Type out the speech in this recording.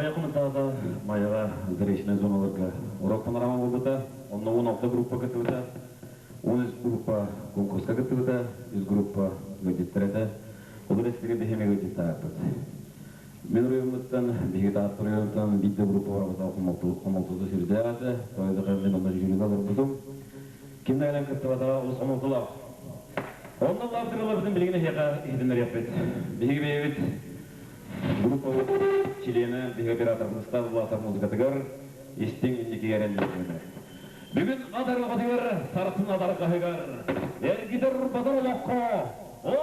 Аҕыйах хонуктааҕыта Майаҕа Заречнай зоналарга урок панорама буолбута. Онно 16 группа кыттыбыта. 13 группа конкурска кыттыбыта, үс группа ыалдьыттар этэ. Ол эрэ биһиги ыалдьыттаахпыт. Мин оройуоммуттан, биһиги Таатта оройуонуттан биир да группа барбата хомолтото сүрдээх этэ. Тоҕо мин онно жюрига олорбутум. Ким да кэлэн кыттыбатаҕа олус хомолтолоох. Онно лаптырыларбытын билигин эһиэхэ иһитиннэриэхпит. Биһиги бэйэбит группабыт чилиэнэ, биһиги операторбыт Стас Власов музыкатыгар истиҥ инникигэ эрэллиир. Бүгүн ат арҕатыгар, сарсын ат арҕаһыгар, эргитэр-урбатар олоххо, о,